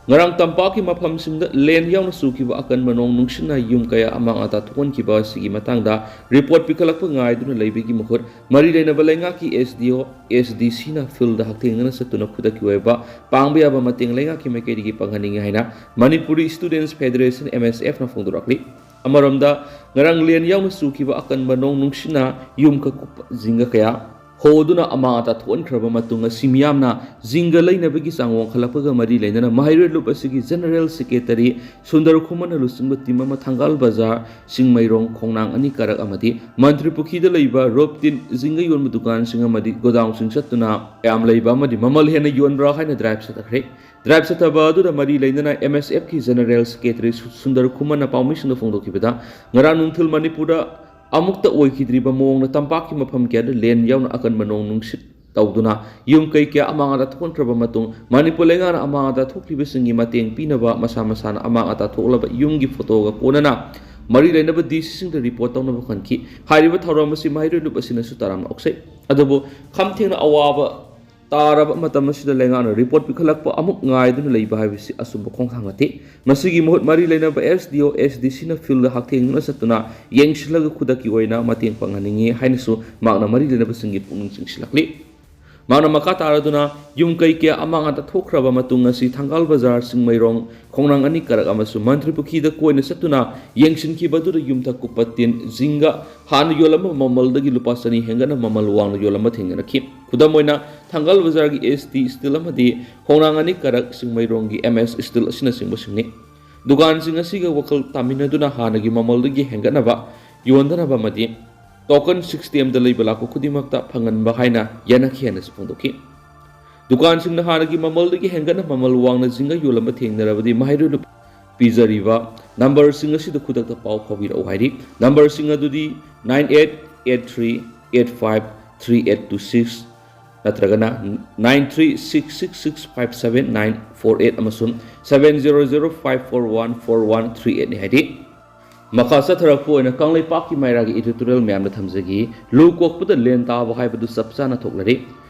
ꯉꯔꯥꯡ ꯇꯝꯄꯥꯛꯀꯤ ꯃꯐꯝꯁꯤꯡꯗ ꯂꯦꯟ ꯌꯥꯎꯅ ꯆꯨꯈꯤꯕ ꯑꯀꯟꯕ ꯅꯣꯡ ꯅꯨꯡꯁꯤꯠꯅ ꯌꯨꯝ ꯀꯌꯥ ꯑꯃꯥꯡ ꯑꯇꯥ ꯊꯣꯛꯍꯟꯈꯤꯕ ꯑꯁꯤꯒꯤ ꯃꯇꯥꯡꯗ ꯔꯤꯄꯣꯔꯠ ꯄꯤꯈꯠꯂꯛꯄ ꯉꯥꯏꯗꯨꯅ ꯂꯩꯕꯒꯤ ꯃꯍꯨꯠ, ꯃꯔꯤ ꯂꯩꯅꯕ ꯂꯩꯉꯥꯛꯀꯤ ꯑꯦꯁ ꯗꯤ ꯑꯣ, ꯑꯦꯁ ꯗꯤ ꯁꯤꯅ ꯐꯤꯜꯗ ꯍꯛꯊꯦꯡꯅꯅ ꯆꯠꯇꯨꯅ ꯈꯨꯗꯛꯀꯤ ꯑꯣꯏꯕ ꯄꯥꯡꯕ ꯌꯥꯕ ꯃꯇꯦꯡ ꯂꯩꯉꯥꯛꯀꯤ ꯃꯥꯏꯀꯩꯗꯒꯤ ꯄꯥꯡꯍꯟꯅꯤꯡꯏ ꯍꯥꯏꯅ ꯃꯅꯤꯄꯨꯔꯤ ꯁ꯭ꯇꯨꯗꯦꯟꯠꯁ ꯐꯦꯗꯔꯦꯁꯟ, ꯑꯦꯝ ꯑꯦꯁ ꯑꯦꯐꯅ ꯐꯣꯡꯗꯣꯔꯛꯂꯤ꯫ ꯑꯃꯔꯣꯝꯗ, ꯉꯔꯥꯡ ꯂꯦꯟ ꯌꯥꯎꯅ ꯆꯨꯈꯤꯕ ꯑꯀꯟꯕ ꯅꯣꯡ ꯅꯨꯡꯁꯤꯠꯅ ꯌꯨꯝ ꯀꯛ ꯀꯨꯞꯄ ꯖꯤꯡꯒ ꯀꯌꯥ ꯍꯣꯗꯨꯅ ꯑꯃꯥꯡ ꯑꯇꯥ ꯊꯣꯛꯍꯟꯈ꯭ꯔꯕ ꯃꯇꯨꯡ ꯑꯁꯤ ꯃꯤꯌꯥꯝꯅ ꯖꯤꯡꯒ ꯂꯩꯅꯕꯒꯤ ꯆꯥꯡ ꯋꯥꯡꯈꯠꯂꯛꯄꯒ ꯃꯔꯤ ꯂꯩꯅꯅ ꯃꯍꯩꯔꯣꯏ ꯂꯨꯞ ꯑꯁꯤꯒꯤ ꯖꯦꯅꯔꯦꯜ ꯁꯦꯀ꯭ꯔꯦꯇꯔꯤ ꯁꯨꯟꯗꯔ ꯈꯨꯃꯟꯅ ꯂꯨꯆꯤꯡꯕ ꯇꯤꯝ ꯑꯃ ꯊꯪꯒꯥꯜ ꯕꯖꯥꯔ, ꯆꯤꯡꯃꯩꯔꯣꯡ, ꯈꯣꯡꯅꯥꯡ ꯑꯅꯤ ꯀꯥꯔꯛ ꯑꯃꯗꯤ ꯃꯟꯇ꯭ꯔꯤ ꯄꯨꯈ꯭ꯔꯤꯗ ꯂꯩꯕ ꯔꯣꯞꯇꯤꯟ ꯖꯤꯡꯒ ꯌꯣꯟꯕ ꯗꯨꯀꯥꯟꯁꯤꯡ ꯑꯃꯗꯤ ꯒꯣꯗꯥꯎꯟꯁꯤꯡ ꯆꯠꯇꯨꯅ ꯀꯌꯥꯝ ꯂꯩꯕ ꯑꯃꯗꯤ ꯃꯃꯜ ꯍꯦꯟꯅ ꯌꯣꯟꯕ꯭ꯔꯥ ꯍꯥꯏꯅ ꯗ꯭ꯔꯥꯏꯚ ꯆꯠꯊꯈ꯭ꯔꯦ꯫ ꯗ꯭ꯔꯥꯏꯚ ꯆꯠꯊꯕ ꯑꯗꯨꯗ ꯃꯔꯤ ꯂꯩꯅꯅ ꯑꯦꯝ ꯑꯦꯁ ꯑꯦꯐꯀꯤ ꯖꯦꯅꯔꯦꯜ ꯁꯦꯀ꯭ꯔꯦꯇꯔꯤ ꯁꯨ-, ꯁꯨꯟꯗꯔ ꯈꯨꯃꯟꯅ ꯄꯥꯎꯃꯤꯁꯤꯡꯗ ꯐꯣꯡꯗꯣꯛꯈꯤꯕꯗ, ꯉꯔꯥꯡ ꯅꯨꯡꯊꯤꯜ ꯃꯅꯤꯄꯨꯔꯗ ꯑꯃꯨꯛꯇ ꯑꯣꯏꯈꯤꯗ꯭ꯔꯤꯕ ꯃꯑꯣꯡꯗ ꯇꯝꯄꯥꯛꯀꯤ ꯃꯐꯝ ꯀꯌꯥꯗ ꯂꯦꯟ ꯌꯥꯎꯅ ꯑꯀꯟꯕ ꯅꯣꯡ ꯅꯨꯡꯁꯤꯠ ꯇꯧꯗꯨꯅ ꯌꯨꯝ ꯀꯩ ꯀꯌꯥ ꯑꯃꯥꯡ ꯑꯇꯥ ꯊꯣꯛꯍꯟꯈ꯭ꯔꯕ ꯃꯇꯨꯡ, ꯃꯅꯤꯄꯨꯔ ꯂꯩꯉꯥꯛꯅ ꯑꯃꯥꯡ ꯑꯇꯥ ꯊꯣꯛꯈꯤꯕꯁꯤꯡꯒꯤ ꯃꯇꯦꯡ ꯄꯤꯅꯕ ꯃꯁꯥ ꯃꯁꯥꯅ ꯑꯃꯥꯡ ꯑꯇꯥ ꯊꯣꯛꯂꯕ ꯌꯨꯝꯒꯤ ꯐꯣꯇꯣꯒ ꯀꯣꯟꯅꯅ ꯃꯔꯤ ꯂꯩꯅꯕ ꯗꯤ ꯁꯤꯁꯤꯡꯗ ꯔꯤꯄꯣꯔꯠ ꯇꯧꯅꯕ ꯈꯟꯈꯤ꯫ ꯍꯥꯏꯔꯤꯕ ꯊꯧꯔꯝ ꯑꯁꯤ ꯃꯍꯩꯔꯣꯏ ꯂꯨꯞ ꯑꯁꯤꯅꯁꯨ ꯇꯔꯥꯝꯅ ꯑꯣꯛꯆꯩ꯫ ꯑꯗꯨꯕꯨ ꯈꯝ ꯊꯦꯡꯅ ꯑꯋꯥꯕ ꯇꯥꯔꯕ ꯃꯇꯝ ꯑꯁꯤꯗ ꯂꯩꯉꯥꯛꯅ ꯔꯤꯄꯣꯔꯠ ꯄꯤꯈꯠꯂꯛꯄ ꯑꯃꯨꯛ ꯉꯥꯏꯗꯨꯅ ꯂꯩꯕ ꯍꯥꯏꯕꯁꯤ ꯑꯆꯨꯝꯕ ꯈꯣꯡꯊꯥꯡ ꯅꯠꯇꯦ꯫ ꯃꯁꯤꯒꯤ ꯃꯍꯨꯠ ꯃꯔꯤ ꯂꯩꯅꯕ ꯑꯦꯁ ꯗꯤ ꯑꯣ, ꯑꯦꯁ ꯗꯤ ꯁꯤꯅ ꯐꯤꯜꯗ ꯍꯛꯊꯦꯡꯅꯅ ꯆꯠꯇꯨꯅ ꯌꯦꯡꯁꯤꯜꯂꯒ ꯈꯨꯗꯛꯀꯤ ꯑꯣꯏꯅ ꯃꯇꯦꯡ ꯄꯥꯡꯍꯟꯅꯤꯡꯏ ꯍꯥꯏꯅꯁꯨ ꯃꯍꯥꯛꯅ ꯃꯔꯤ ꯂꯩꯅꯕꯁꯤꯡꯒꯤ ꯄꯨꯛꯅꯤꯡ ꯆꯤꯡꯁꯤꯜꯂꯛꯂꯤ꯫ ꯃꯍꯥꯛꯅ ꯃꯈꯥ ꯇꯥꯔꯗꯨꯅ ꯌꯨꯝ ꯀꯩ ꯀꯌꯥ ꯑꯃꯥꯡ ꯑꯇꯥ ꯊꯣꯛꯈ꯭ꯔꯕ ꯃꯇꯨꯡ ꯑꯁꯤ ꯊꯪꯒꯥꯜ ꯕꯖꯥꯔ, ꯆꯤꯡꯃꯩꯔꯣꯡ, ꯈꯣꯡꯅꯥꯡ ꯑꯅꯤ ꯀꯥꯔꯛ ꯑꯃꯁꯨꯡ ꯃꯟꯇ꯭ꯔꯤ ꯄꯨꯈ꯭ꯔꯤꯗ ꯀꯣꯏꯅ ꯆꯠꯇꯨꯅ ꯌꯦꯡꯁꯤꯟꯈꯤꯕ ꯑꯗꯨꯗ ꯌꯨꯝꯊꯛ ꯀꯨꯞꯄ ꯇꯤꯟ ꯖꯤꯡꯒ ꯍꯥꯟꯅ ꯌꯣꯜꯂꯝꯕ ꯃꯃꯜꯗꯒꯤ ꯂꯨꯄꯥ ꯆꯅꯤ ꯍꯦꯟꯒꯠꯅ ꯃꯃꯜ ꯋꯥꯡꯅ ꯌꯣꯜꯂꯝꯕ ꯊꯦꯡꯅꯔꯛꯈꯤ꯫ ꯈꯨꯗꯝ ꯑꯣꯏꯅ, ꯊꯪꯒꯥꯜ ꯕꯖꯥꯔꯒꯤ ꯑꯦꯁ ꯇꯤ ꯁ꯭ꯇꯤꯜ ꯑꯃꯗꯤ ꯈꯣꯡꯅꯥꯡ ꯑꯅꯤ ꯀꯥꯔꯛ ꯆꯤꯡꯃꯩꯔꯣꯡꯒꯤ ꯑꯦꯝ ꯑꯦꯁ ꯁ꯭ꯇꯤꯜ ꯑꯁꯤꯅꯆꯤꯡꯕꯁꯤꯡꯅꯤ꯫ ꯗꯨꯀꯥꯟꯁꯤꯡ ꯑꯁꯤꯒ ꯋꯥꯈꯜ ꯇꯥꯃꯤꯟꯅꯗꯨꯅ ꯍꯥꯟꯅꯒꯤ ꯃꯃꯜꯗꯒꯤ ꯍꯦꯟꯒꯠꯅꯕ ꯌꯣꯟꯗꯅꯕ ꯑꯃꯗꯤ ꯇꯣꯀꯟ ꯁꯤꯁꯇꯦꯝꯗ ꯂꯩꯕ ꯂꯥꯛꯄ ꯈꯨꯗꯤꯡꯃꯛꯇ ꯐꯪꯍꯟꯕ ꯍꯥꯏꯅ ꯌꯥꯅꯈꯤ ꯍꯥꯏꯅꯁꯨ ꯐꯣꯡꯗꯣꯛꯈꯤ꯫ ꯗꯨꯀꯥꯟꯁꯤꯡꯅ ꯍꯥꯟꯅꯒꯤ ꯃꯃꯜꯗꯒꯤ ꯍꯦꯟꯒꯠꯅ ꯃꯃꯜ ꯋꯥꯡꯅ ꯖꯤꯡꯒ ꯌꯣꯜꯂꯝꯕ ꯊꯦꯡꯅꯔꯕꯗꯤ ꯃꯍꯩꯔꯣꯏꯅ ꯄꯤꯖꯔꯤꯕ ꯅꯝꯕꯔꯁꯤꯡ ꯑꯁꯤꯗ ꯈꯨꯗꯛꯇ ꯄꯥꯎ ꯐꯥꯎꯕꯤꯔꯛꯎ ꯍꯥꯏꯔꯤ꯫ ꯅꯝꯕꯔꯁꯤꯡ ꯑꯗꯨꯗꯤ nine eight eight three eight five three eight two six ꯅꯠꯇ꯭ꯔꯒꯅ nine three six six six five seven nine four eight ꯑꯃꯁꯨꯡ seven zero zero five four one four one three eight ꯅꯤ ꯍꯥꯏꯔꯤ꯫ ꯃꯈꯥ ꯆꯠꯊꯔꯛꯄ ꯑꯣꯏꯅ ꯀꯪꯂꯩꯄꯥꯛꯀꯤ ꯃꯩꯔꯥꯒꯤ editorial ꯃꯌꯥꯝꯗ ꯊꯝꯖꯒꯦ꯫ ꯂꯨ ꯀꯣꯛꯄꯗ ꯂꯦꯟ ꯇꯥꯕ ꯍꯥꯏꯕꯗꯨ ꯆꯞ ꯆꯥꯅ ꯊꯣꯛꯂꯔꯤ꯫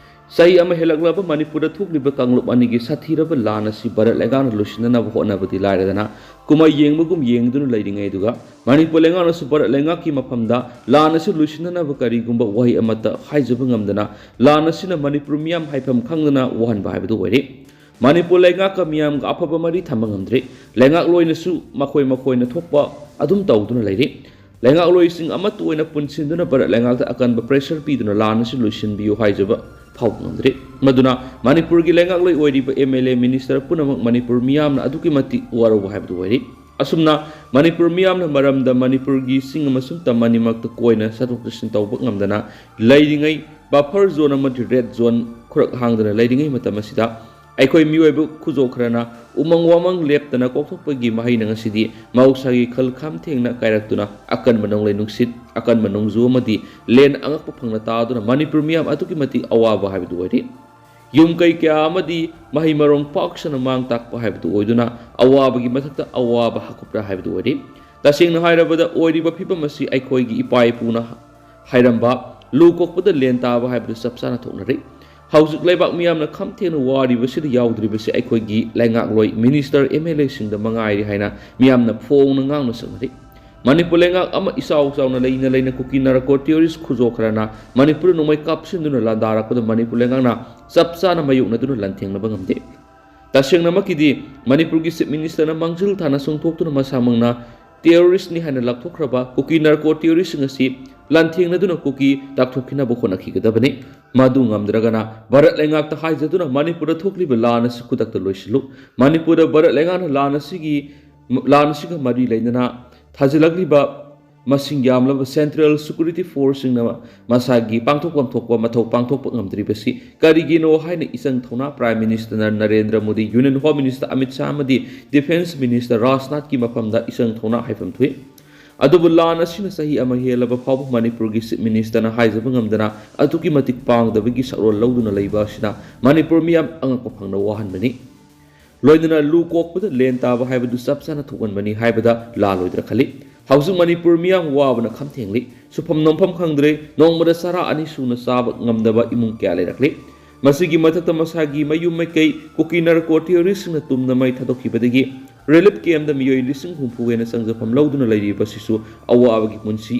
ꯆꯍꯤ ꯑꯃ ꯍꯦꯜꯂꯛꯂꯕ ꯃꯅꯤꯄꯨꯔꯗ ꯊꯣꯛꯂꯤꯕ ꯀꯥꯡꯂꯨꯞ ꯑꯅꯤꯒꯤ ꯁꯥꯊꯤꯔꯕ ꯂꯥꯟ ꯑꯁꯤ ꯚꯥꯔꯠ ꯂꯩꯉꯥꯛꯅ ꯂꯣꯏꯁꯤꯟꯅꯅꯕ ꯍꯣꯠꯅꯕꯗꯤ ꯂꯥꯏꯔꯗꯅ, ꯀꯨꯝꯍꯩ ꯌꯦꯡꯕꯒꯨꯝ ꯌꯦꯡꯗꯨꯅ ꯂꯩꯔꯤꯉꯩꯗꯨꯒ, ꯃꯅꯤꯄꯨꯔ ꯂꯩꯉꯥꯛꯅꯁꯨ ꯚꯥꯔꯠ ꯂꯩꯉꯥꯛꯀꯤ ꯃꯐꯝꯗ ꯂꯥꯟ ꯑꯁꯤ ꯂꯣꯏꯁꯤꯟꯅꯅꯕ ꯀꯔꯤꯒꯨꯝꯕ ꯋꯥꯍꯩ ꯑꯃꯠꯇ ꯍꯥꯏꯖꯕ ꯉꯝꯗꯅ, ꯂꯥꯟ ꯑꯁꯤꯅ ꯃꯅꯤꯄꯨꯔ ꯃꯤꯌꯥꯝ ꯍꯥꯏꯐꯝ ꯈꯪꯗꯅ ꯋꯥꯍꯟꯕ ꯍꯥꯏꯕꯗꯨ ꯑꯣꯏꯔꯦ꯫ ꯃꯅꯤꯄꯨꯔ ꯂꯩꯉꯥꯛꯀ ꯃꯤꯌꯥꯝꯒ ꯑꯐꯕ ꯃꯔꯤ ꯊꯝꯕ ꯉꯝꯗ꯭ꯔꯤ꯫ ꯂꯩꯉꯥꯛꯂꯣꯏꯅꯁꯨ ꯃꯈꯣꯏ ꯃꯈꯣꯏꯅ ꯊꯣꯛꯄ ꯑꯗꯨꯝ ꯇꯧꯗꯨꯅ ꯂꯩꯔꯤ꯫ ꯂꯩꯉꯥꯛꯂꯣꯏꯁꯤꯡ ꯑꯃꯠꯇ ꯑꯣꯏꯅ ꯄꯨꯟꯁꯤꯟꯗꯨꯅ ꯚꯥꯔꯠ ꯂꯩꯉꯥꯛꯇ ꯑꯀꯟꯕ pressure ꯄꯤꯗꯨꯅ ꯂꯥꯟ ꯑꯁꯤ ꯂꯣꯏꯁꯤꯟꯕꯤꯌꯨ ꯍꯥꯏꯖꯕ ꯐꯥꯎꯕ ꯉꯝꯗ꯭ꯔꯤ꯫ ꯃꯗꯨꯅ ꯃꯅꯤꯄꯨꯔꯒꯤ ꯂꯩꯉꯥꯛꯂꯣꯏ ꯑꯣꯏꯔꯤꯕ M L A, minister ꯄꯨꯝꯅꯃꯛ ꯃꯅꯤꯄꯨꯔ ꯃꯤꯌꯥꯝꯅ ꯑꯗꯨꯛꯀꯤ ꯃꯇꯤꯛ ꯋꯥꯔꯧꯕ ꯍꯥꯏꯕꯗꯨ ꯑꯣꯏꯔꯤ꯫ ꯑꯁꯨꯝꯅ ꯃꯅꯤꯄꯨꯔ ꯃꯤꯌꯥꯝꯅ ꯃꯔꯝꯗ ꯃꯅꯤꯄꯨꯔꯒꯤ ꯆꯤꯡ ꯑꯃꯁꯨꯡ ꯇꯝ ꯑꯅꯤꯃꯛꯇ ꯀꯣꯏꯅ ꯆꯠꯊꯣꯛ ꯆꯠꯁꯤꯟ ꯇꯧꯕ ꯉꯝꯗꯅ ꯂꯩꯔꯤꯉꯩ, buffer zone ꯑꯃꯗꯤ red zone ꯈꯨꯔꯛ ꯍꯥꯡꯗꯅ ꯂꯩꯔꯤꯉꯩ ꯃꯇꯝ ꯑꯁꯤꯗ ꯑꯩꯈꯣꯏ ꯃꯤꯑꯣꯏꯕ ꯈꯨꯖꯣ ꯈꯔꯅ ꯎꯃꯪ ꯋꯥꯃꯪ ꯂꯦꯞꯇꯅ ꯀꯣꯛꯊꯣꯛꯄꯒꯤ ꯃꯍꯩꯅ ꯉꯁꯤꯗꯤ ꯃꯍꯧꯁꯥꯒꯤ ꯈꯜ ꯈꯝꯊꯦꯡꯅ ꯀꯥꯏꯔꯛꯇꯨꯅ ꯑꯀꯟꯕ ꯅꯣꯡꯂꯩ ꯅꯨꯡꯁꯤꯠ, ꯑꯀꯟꯕ ꯅꯣꯡꯖꯨ ꯑꯃꯗꯤ ꯂꯦꯟ ꯑꯉꯛꯄ ꯐꯪꯅ ꯇꯥꯗꯨꯅ ꯃꯅꯤꯄꯨꯔ ꯃꯤꯌꯥꯝ ꯑꯗꯨꯛꯀꯤ ꯃꯇꯤꯛ ꯑꯋꯥꯕ ꯍꯥꯏꯕꯗꯨ ꯑꯣꯏꯔꯤ꯫ ꯌꯨꯝ ꯀꯩ ꯀꯌꯥ ꯑꯃꯗꯤ ꯃꯍꯩ ꯃꯔꯣꯡ ꯄꯥꯛ ꯁꯟꯅ ꯃꯥꯡ ꯇꯥꯛꯄ ꯍꯥꯏꯕꯗꯨ ꯑꯣꯏꯗꯨꯅ ꯑꯋꯥꯕꯒꯤ ꯃꯊꯛꯇ ꯑꯋꯥꯕ ꯍꯥꯞꯀꯠꯄ ꯍꯥꯏꯕꯗꯨ ꯑꯣꯏꯔꯤ꯫ ꯇꯁꯦꯡꯅ ꯍꯥꯏꯔꯕꯗ ꯑꯣꯏꯔꯤꯕ ꯐꯤꯕꯝ ꯑꯁꯤ ꯑꯩꯈꯣꯏꯒꯤ ꯏꯄꯥ ꯏꯄꯨꯅ ꯍꯥꯏꯔꯝꯕ "ꯂꯨ ꯀꯣꯛꯄꯗ ꯂꯦꯟ ꯇꯥꯕ" ꯍꯥꯏꯕꯗꯨ ꯆꯞ ꯆꯥꯅ ꯊꯣꯛꯅꯔꯤ꯫ ꯍꯧꯖꯤꯛ ꯂꯩꯕꯥꯛ ꯃꯤꯌꯥꯝꯅ ꯈꯝꯊꯦꯡꯅ ꯋꯥꯔꯤꯕꯁꯤꯗ ꯌꯥꯎꯗ꯭ꯔꯤꯕꯁꯤ ꯑꯩꯈꯣꯏꯒꯤ ꯂꯩꯉꯥꯛꯂꯣꯏ, minister, M L A ꯁꯤꯡꯗ ꯃꯉꯥꯏꯔꯦ ꯍꯥꯏꯅ ꯃꯤꯌꯥꯝꯅ ꯐꯣꯡꯅ ꯉꯥꯡꯅ ꯁꯛꯅꯔꯤ꯫ ꯃꯅꯤꯄꯨꯔ ꯂꯩꯉꯥꯛ ꯑꯃ ꯏꯆꯥꯎ ꯆꯥꯎꯅ ꯂꯩꯅ ꯂꯩꯅ ꯀꯨꯀꯤ narco terrorist ꯈꯨꯖꯣ ꯈꯔꯅ ꯃꯅꯤꯄꯨꯔꯗ ꯅꯣꯡꯃꯩ ꯀꯥꯞꯁꯤꯟꯗꯨꯅ ꯂꯥꯟꯗꯥꯔꯛꯄꯗ ꯃꯅꯤꯄꯨꯔ ꯂꯩꯉꯥꯛꯅ ꯆꯞ ꯆꯥꯅ ꯃꯥꯌꯣꯛꯅꯗꯨꯅ ꯂꯥꯟꯊꯦꯡꯅꯕ ꯉꯝꯗꯦ꯫ ꯇꯁꯦꯡꯅꯃꯛꯀꯤꯗꯤ ꯃꯅꯤꯄꯨꯔꯒꯤ Chief Minister ꯅ ꯃꯥꯡꯖꯤꯜ ꯊꯥꯅ ꯆꯣꯡꯊꯣꯛꯇꯨꯅ ꯃꯁꯥꯃꯛꯅ terrorist ꯅꯤ ꯍꯥꯏꯅ ꯂꯥꯎꯊꯣꯛꯈ꯭ꯔꯕ ꯀꯨꯀꯤ narco terrorist ꯁꯤꯡ ꯑꯁꯤ ꯂꯥꯟꯊꯦꯡꯅꯗꯨꯅ ꯀꯨꯀꯤ ꯇꯥꯛꯊꯣꯛꯈꯤꯅꯕ ꯍꯣꯠꯅꯈꯤꯒꯗꯕꯅꯤ꯫ ꯃꯗꯨ ꯉꯝꯗ꯭ꯔꯒꯅ ꯚꯥꯔꯠ ꯂꯩꯉꯥꯛꯇ ꯍꯥꯏꯖꯗꯨꯅ ꯃꯅꯤꯄꯨꯔꯗ ꯊꯣꯛꯂꯤꯕ ꯂꯥꯟ ꯑꯁꯤ ꯈꯨꯗꯛꯇ ꯂꯣꯏꯁꯤꯜꯂꯨ꯫ ꯃꯅꯤꯄꯨꯔꯗ ꯚꯥꯔꯠ ꯂꯩꯉꯥꯛꯅ ꯂꯥꯟ ꯑꯁꯤꯒꯤ, ꯂꯥꯟ ꯑꯁꯤꯒ ꯃꯔꯤ ꯂꯩꯅꯅ ꯊꯥꯖꯤꯜꯂꯛꯂꯤꯕ ꯃꯁꯤꯡ ꯌꯥꯝꯂꯕ Central Security Force ꯁꯤꯡꯅ ꯃꯁꯥꯒꯤ ꯄꯥꯡꯊꯣꯛꯐꯝ ꯊꯣꯛꯄ ꯃꯊꯧ ꯄꯥꯡꯊꯣꯛꯄ ꯉꯝꯗ꯭ꯔꯤꯕꯁꯤ ꯀꯔꯤꯒꯤꯅꯣ ꯍꯥꯏꯅ ꯏꯆꯪ ꯊꯧꯅꯥ Prime Minister Narendra Modi, Union Home Minister Amit Shah ꯑꯃꯗꯤ Defence Minister ꯔꯥꯖꯅꯥꯊꯀꯤ ꯃꯐꯝꯗ ꯏꯆꯪ ꯊꯧꯅꯥ ꯍꯥꯏꯐꯝ ꯊꯣꯛꯏ꯫ ꯑꯗꯨꯕꯨ ꯂꯥꯟ ꯑꯁꯤꯅ ꯆꯍꯤ ꯑꯃ ꯍꯦꯜꯂꯕ ꯐꯥꯎꯕ ꯃꯅꯤꯄꯨꯔꯒꯤ Chief Minister ꯅ ꯍꯥꯏꯖꯕ ꯉꯝꯗꯅ ꯑꯗꯨꯛꯀꯤ ꯃꯇꯤꯛ ꯄꯥꯡꯗꯕꯒꯤ ꯁꯛꯔꯣꯜ ꯂꯧꯗꯨꯅ ꯂꯩꯕ ꯑꯁꯤꯅ ꯃꯅꯤꯄꯨꯔ ꯃꯤꯌꯥꯝ ꯑꯉꯛꯄ ꯐꯪꯅ ꯋꯥꯍꯟꯕꯅꯤ꯫ ꯂꯣꯏꯅꯅ ꯂꯨ ꯀꯣꯛꯄꯗ ꯂꯦꯟ ꯇꯥꯕ ꯍꯥꯏꯕꯗꯨ ꯆꯞ ꯆꯥꯅ ꯊꯣꯛꯍꯟꯕꯅꯤ ꯍꯥꯏꯕꯗ ꯂꯥꯜꯂꯣꯏꯗ꯭ꯔꯥ ꯈꯜꯂꯤ꯫ ꯍꯧꯖꯤꯛ ꯃꯅꯤꯄꯨꯔ ꯃꯤꯌꯥꯝ ꯋꯥꯕꯅ ꯈꯝ ꯊꯦꯡꯂꯤ꯫ ꯁꯨꯐꯝ ꯅꯣꯝꯐꯝ ꯈꯪꯗ꯭ꯔꯦ꯫ ꯅꯣꯡꯃꯗ ꯆꯔꯥ ꯑꯅꯤ ꯁꯨꯅ ꯆꯥꯕ ꯉꯝꯗꯕ ꯏꯃꯨꯡ ꯀꯌꯥ ꯂꯩꯔꯛꯂꯤ꯫ ꯃꯁꯤꯒꯤ ꯃꯊꯛꯇ ꯃꯁꯥꯒꯤ ꯃꯌꯨꯝ ꯃꯩꯀꯩ ꯀꯨꯀꯤ narco terrorist ꯁꯤꯡꯅ ꯇꯨꯝꯅ ꯃꯩ ꯊꯥꯗꯣꯛꯈꯤꯕꯗꯒꯤ relief camp ꯇ ꯃꯤꯑꯣꯏ ꯂꯤꯁꯤꯡ ꯍꯨꯝꯐꯨ ꯍꯦꯟꯅ ꯆꯪꯖꯐꯝ ꯂꯧꯗꯨꯅ ꯂꯩꯔꯤꯕꯁꯤꯁꯨ ꯑꯋꯥꯕꯒꯤ ꯄꯨꯟꯁꯤ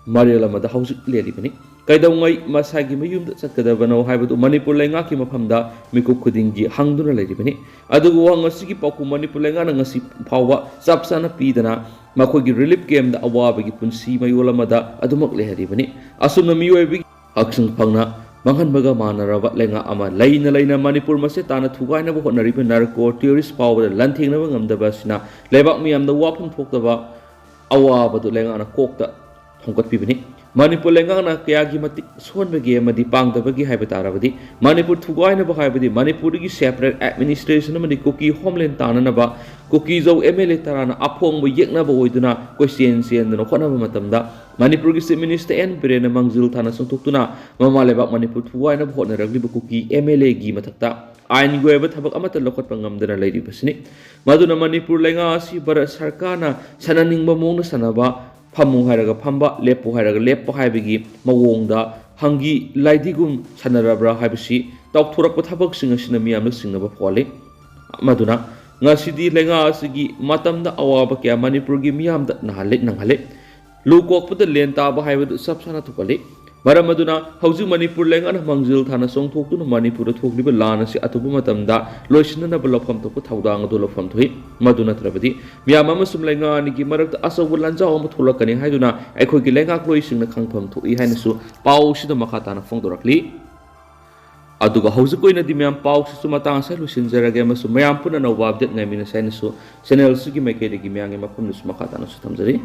ꯃꯔꯦꯜ ꯑꯃꯗ ꯍꯧꯖꯤꯛ ꯂꯦꯜꯂꯤꯕꯅꯤ꯫ ꯀꯩꯗꯧꯉꯩ ꯃꯁꯥꯒꯤ ꯃꯌꯨꯝꯗ ꯆꯠꯀꯗꯕꯅꯣ ꯍꯥꯏꯕꯗꯨ ꯃꯅꯤꯄꯨꯔ ꯂꯩꯉꯥꯛꯀꯤ ꯃꯐꯝꯗ ꯃꯤꯀꯨꯞ ꯈꯨꯗꯤꯡꯒꯤ ꯍꯪꯗꯨꯅ ꯂꯩꯔꯤꯕꯅꯤ꯫ ꯑꯗꯨꯕꯨ ꯋꯥꯍꯪ ꯑꯁꯤꯒꯤ ꯄꯥꯎꯈꯨꯝ ꯃꯅꯤꯄꯨꯔ ꯂꯩꯉꯥꯛꯅ ꯉꯁꯤ ꯐꯥꯎꯕ ꯆꯞ ꯆꯥꯅ ꯄꯤꯗꯅ ꯃꯈꯣꯏꯒꯤ ꯔꯤꯂꯤꯐ ꯀꯦꯝꯗ ꯑꯋꯥꯕꯒꯤ ꯄꯨꯟꯁꯤ ꯃꯌꯣꯜ ꯑꯃꯗ ꯑꯗꯨꯃꯛ ꯂꯩꯍꯜꯂꯤꯕꯅꯤ꯫ ꯑꯁꯨꯝꯅ ꯃꯤꯑꯣꯏꯕꯒꯤ ꯍꯛꯆꯥꯡ ꯐꯪꯅ ꯃꯥꯡꯍꯟꯕꯒ ꯃꯥꯟꯅꯔꯕ ꯂꯩꯉꯥꯛ ꯑꯃ ꯂꯩꯅ ꯂꯩꯅ ꯃꯅꯤꯄꯨꯔ ꯃꯆꯦꯠ ꯇꯥꯅ ꯊꯨꯒꯥꯏꯅꯕ ꯍꯣꯠꯅꯔꯤꯕ ꯅꯥꯔꯀꯣ ꯇꯦꯔꯣꯔꯤꯁ ꯐꯥꯎꯕꯗ ꯂꯥꯟꯊꯦꯡꯅꯕ ꯉꯝꯗꯕ ꯑꯁꯤꯅ ꯂꯩꯕꯥꯛ ꯃꯤꯌꯥꯝꯗ ꯋꯥꯐꯝ ꯊꯣꯛꯇꯕ ꯑꯋꯥꯕꯗꯨ ꯂꯩꯉꯥꯛꯅ ꯀꯣꯛꯇ ꯊꯣꯡꯒꯠꯄꯤꯕꯅꯤ꯫ ꯃꯅꯤꯄꯨꯔ ꯂꯩꯉꯥꯛꯅ ꯀꯌꯥꯒꯤ ꯃꯇꯤꯛ ꯁꯣꯟꯕꯒꯦ ꯑꯃꯗꯤ ꯄꯥꯡꯗꯕꯒꯦ ꯍꯥꯏꯕ ꯇꯥꯔꯕꯗꯤ, ꯃꯅꯤꯄꯨꯔ ꯊꯨꯒꯥꯏꯅꯕ ꯍꯥꯏꯕꯗꯤ ꯃꯅꯤꯄꯨꯔꯗꯒꯤ separate administration ꯑꯃꯗꯤ ꯀꯨꯀꯤ homeland ꯇꯥꯅꯅꯕ ꯀꯨꯀꯤꯖꯧ M L A ꯇꯔꯥꯅ ꯑꯐꯣꯡꯕ ꯌꯦꯛꯅꯕ ꯑꯣꯏꯗꯨꯅ ꯀꯣꯏꯆꯦꯟ ꯆꯦꯟꯗꯨꯅ ꯍꯣꯠꯅꯕ ꯃꯇꯝꯗ, ꯃꯅꯤꯄꯨꯔꯒꯤ Chief Minister N ꯕꯤꯔꯦꯟꯅ ꯃꯥꯡꯖꯤꯜ ꯊꯥꯅ ꯆꯣꯡꯊꯣꯛꯇꯨꯅ ꯃꯃꯥ ꯂꯩꯕꯥꯛ ꯃꯅꯤꯄꯨꯔ ꯊꯨꯒꯥꯏꯅꯕ ꯍꯣꯠꯅꯔꯛꯂꯤꯕ ꯀꯨꯀꯤ M L A ꯒꯤ ꯃꯊꯛꯇ ꯑꯥꯏꯟꯒꯤ ꯑꯣꯏꯕ ꯊꯕꯛ ꯑꯃꯠꯇ ꯂꯧꯈꯠꯄ ꯉꯝꯗꯅ ꯂꯩꯔꯤꯕꯁꯤꯅꯤ꯫ ꯃꯗꯨꯅ ꯃꯅꯤꯄꯨꯔ ꯂꯩꯉꯥꯛ ꯑꯁꯤ ꯚꯥꯔꯠ ꯁꯔꯀꯥꯔꯅ ꯁꯥꯟꯅꯅꯤꯡꯕ ꯃꯑꯣꯡꯗ ꯁꯥꯟꯅꯕ, ꯐꯝꯃꯨ ꯍꯥꯏꯔꯒ ꯐꯝꯕ, ꯂꯦꯞꯄꯨ ꯍꯥꯏꯔꯒ ꯂꯦꯞꯄ ꯍꯥꯏꯕꯒꯤ ꯃꯑꯣꯡꯗ ꯍꯪꯒꯤ ꯂꯥꯏꯗꯤꯒꯨꯝ ꯁꯥꯟꯅꯔꯕ꯭ꯔꯥ ꯍꯥꯏꯕꯁꯤ ꯇꯥꯎꯊꯣꯔꯛꯄ ꯊꯕꯛꯁꯤꯡ ꯑꯁꯤꯅ ꯃꯤꯌꯥꯝꯗ ꯆꯤꯡꯅꯕ ꯐꯥꯎꯍꯜꯂꯤ꯫ ꯃꯗꯨꯅ ꯉꯁꯤꯗꯤ ꯂꯩꯉꯥꯛ ꯑꯁꯤꯒꯤ ꯃꯇꯝꯗ ꯑꯋꯥꯕ ꯀꯌꯥ ꯃꯅꯤꯄꯨꯔꯒꯤ ꯃꯤꯌꯥꯝꯗ ꯅꯥꯍꯜꯂꯤ, ꯅꯪꯍꯜꯂꯤ꯫ ꯂꯨ ꯀꯣꯛꯄꯗ ꯂꯦꯟ ꯇꯥꯕ ꯍꯥꯏꯕꯗꯨ ꯆꯞ ꯆꯥꯅ ꯊꯣꯛꯍꯜꯂꯤ꯫ ꯃꯔꯝ ꯑꯗꯨꯅ ꯍꯧꯖꯤꯛ ꯃꯅꯤꯄꯨꯔ ꯂꯩꯉꯥꯛꯅ ꯃꯥꯡꯖꯤꯜ ꯊꯥꯅ ꯆꯣꯡꯊꯣꯛꯇꯨꯅ ꯃꯅꯤꯄꯨꯔꯗ ꯊꯣꯛꯂꯤꯕ ꯂꯥꯟ ꯑꯁꯤ ꯑꯊꯨꯕ ꯃꯇꯝꯗ ꯂꯣꯏꯁꯤꯟꯅꯅꯕ ꯂꯧꯐꯝ ꯊꯣꯛꯄ ꯊꯧꯗꯥꯡ ꯑꯗꯨ ꯂꯧꯐꯝ ꯊꯣꯛꯏ꯫ ꯃꯗꯨ ꯅꯠꯇ꯭ꯔꯕꯗꯤ ꯃꯤꯌꯥꯝ ꯑꯃꯁꯨꯡ ꯂꯩꯉꯥꯛ ꯑꯅꯤꯒꯤ ꯃꯔꯛꯇ ꯑꯆꯧꯕ ꯂꯥꯟꯖꯥꯎ ꯑꯃ ꯊꯣꯛꯂꯛꯀꯅꯤ ꯍꯥꯏꯗꯨꯅ ꯑꯩꯈꯣꯏꯒꯤ ꯂꯩꯉꯥꯛꯂꯣꯏꯁꯤꯡꯅ ꯈꯪꯐꯝ ꯊꯣꯛꯏ ꯍꯥꯏꯅꯁꯨ ꯄꯥꯎꯁꯤꯗ ꯃꯈꯥ ꯇꯥꯅ ꯐꯣꯡꯗꯣꯔꯛꯂꯤ꯫ ꯑꯗꯨꯒ ꯍꯧꯖꯤꯛ ꯑꯣꯏꯅꯗꯤ ꯃꯌꯥꯝ ꯄꯥꯎꯁꯤꯁꯨ ꯃꯇꯥꯡ ꯑꯁꯤꯗ ꯂꯣꯏꯁꯤꯟꯖꯔꯒꯦ ꯑꯃꯁꯨꯡ ꯃꯌꯥꯝ ꯄꯨꯟꯅ ꯑꯅꯧꯕ update ꯉꯥꯏꯃꯤꯟꯅꯁꯤ ꯍꯥꯏꯅꯁꯨ channel ꯑꯁꯤꯒꯤ ꯃꯥꯏꯀꯩꯗꯒꯤ ꯃꯌꯥꯝꯒꯤ ꯃꯐꯝꯗꯁꯨ ꯃꯈꯥ ꯇꯥꯅꯁꯨ ꯊꯝꯖꯔꯤ꯫